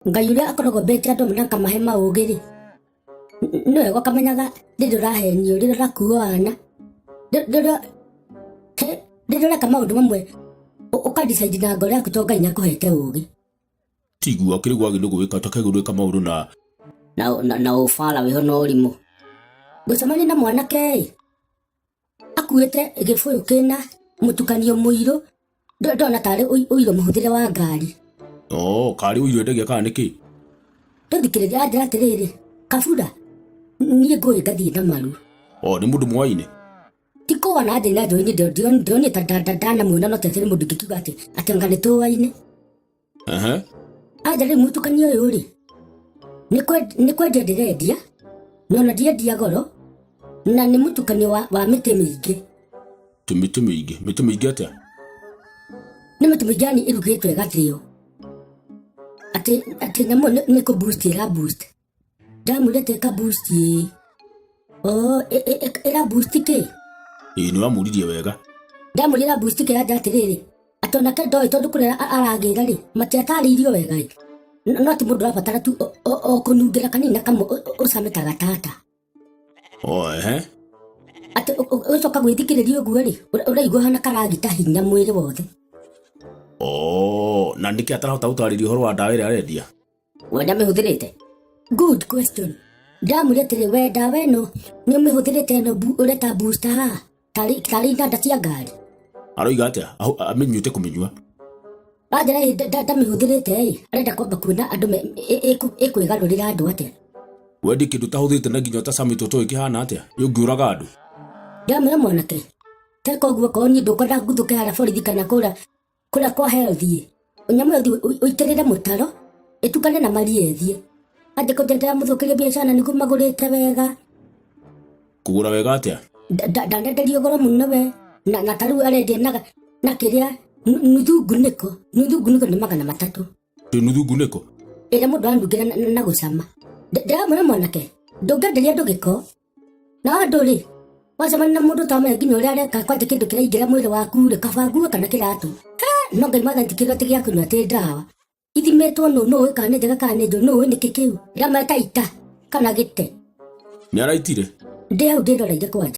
Ngai ũrĩa akoragwo mbete andũ na akamahe maũgĩ rĩ, nĩ wega ũkamenyaga rĩrĩa ũrahenio, rĩrĩa ũrakuo ana, rĩrĩa rĩrĩa ũreka maũndũ mamwe ũka decide na ngoro yaku to Ngai nĩ akũhete ũgĩ. Tiguo akĩrĩ gwagĩrĩirwo gwĩka takagĩrĩirwo gwĩka maũndũ na na ũbara wĩho na ũrimũ. Ngũcemania na mwanake ĩ, akuĩte gĩbũyũ kĩna mũtukanio mũirũ, ndona tarĩ ũirũ mũhũthĩre wa ngari. Oh, karĩ ũirũ endagia kana nĩkĩ? Tũthikĩrĩria anjĩra atĩrĩrĩ, kabura, niĩ ngũĩ ngathiĩ na maru. Oh, nĩ mũndũ mwaine? Ti kũwa na njĩra na njũĩ-inĩ ndionire ta ndanamuona no tetĩrĩ mũndũ ingĩkiuga atĩ atĩ anga nĩ tũwaine. Ehe. Anja rĩu mũtukanio ũyũ rĩ, nĩ kwendia ndĩrendia, na ona ndiendia goro, na nĩ mũtukanio wa mĩtĩ mĩingĩ. Tĩ mĩtĩ mĩingĩ? Mĩtĩ mĩingĩ atĩa? Nĩ mĩtĩ mĩingĩ yani ĩrugĩtwo ĩgathĩo. Atĩ atĩ nyamũ ĩyo nĩ kũ boost ĩra boost. Ndamwĩra atĩ ĩka boost ĩĩ. Oh, ĩra boost kĩ? Ĩĩ nĩ wamũririe wega. Ndamwĩra ĩra boost kĩ anja atĩrĩrĩ, atĩ onake ndoĩ tondũ kũrĩa aragĩra rĩ, matiatarĩirio wega ĩ. No ti mũndũ ũrabatara tu o kũnungĩra kanini na kamwe ũcame ta gatata. Oh, ehe. Atĩ ũcoka gwĩthikĩrĩria ũguo rĩ, ũraigua hana karagita hinya mwĩrĩ wothe. Oh, na nĩkĩ atarahota gũtarĩria ũhoro wa ndawa ĩrĩa arendia? We ndamĩhũthĩrĩte? Good question. Ndamwĩra atĩrĩ, we ndawa ĩno nĩ ũmĩhũthĩrĩte ĩno ũreta booster haha? Tarĩ tarĩ inanda cia ngari. Aroiga atĩa? Amĩnyuĩte kũmĩnyua. Anjĩra ĩ ndamĩhũthĩrĩte ĩ, arenda kwamba kuona andũ ĩkwĩgarũrĩra andũ atĩa. Wendie kĩndũ ũtahũthĩrĩte na nginya ũtacamĩte ũtoĩ kĩhana atĩa? Ĩ ũngĩũraga andũ? Ndamwĩra mwanake, teka ũguo okorwo niĩ ndũkwenda nguthũke harĩa borithi kana kũrĩa kũrĩa kwa health ĩ, nyamũ ĩyo thiĩ ũitĩrĩre mũtaro ĩtukane na maria ĩthiĩ. Anjĩ kũnjĩra ndĩramũthũkĩria biacara na nĩguo magũrĩte wega. Kũgũra wega atĩa? Ndanenderio goro mũno we na ta rĩu arendia na kĩrĩa nuthu ngunĩko, nuthu ngunĩko nĩ 300. Ĩ nuthu ngunĩko? Ĩrĩa mũndũ aranungĩra na gũcama. Ndĩramwĩra mwanake, ndũngĩenderia andũ gĩko. Na andũ rĩ, wacemania na mũndũ ũtamenya nginya ũrĩa areka kwanja kĩndũ kĩraingĩra mwĩrĩ waku rĩ, kaba nguo kana kĩratũ. No Ngai mwathani ti kĩndũ atĩ gĩa kũnyua atĩ ndawa. Ithimĩtwo nũ nũ ũĩ kana nĩ njega kana nĩ njũru, nũ ũĩ nĩkĩ kĩu. Ndĩrameta ita kana gĩte. Nĩ araitire? Ndĩ hau ndĩroreire kwanja.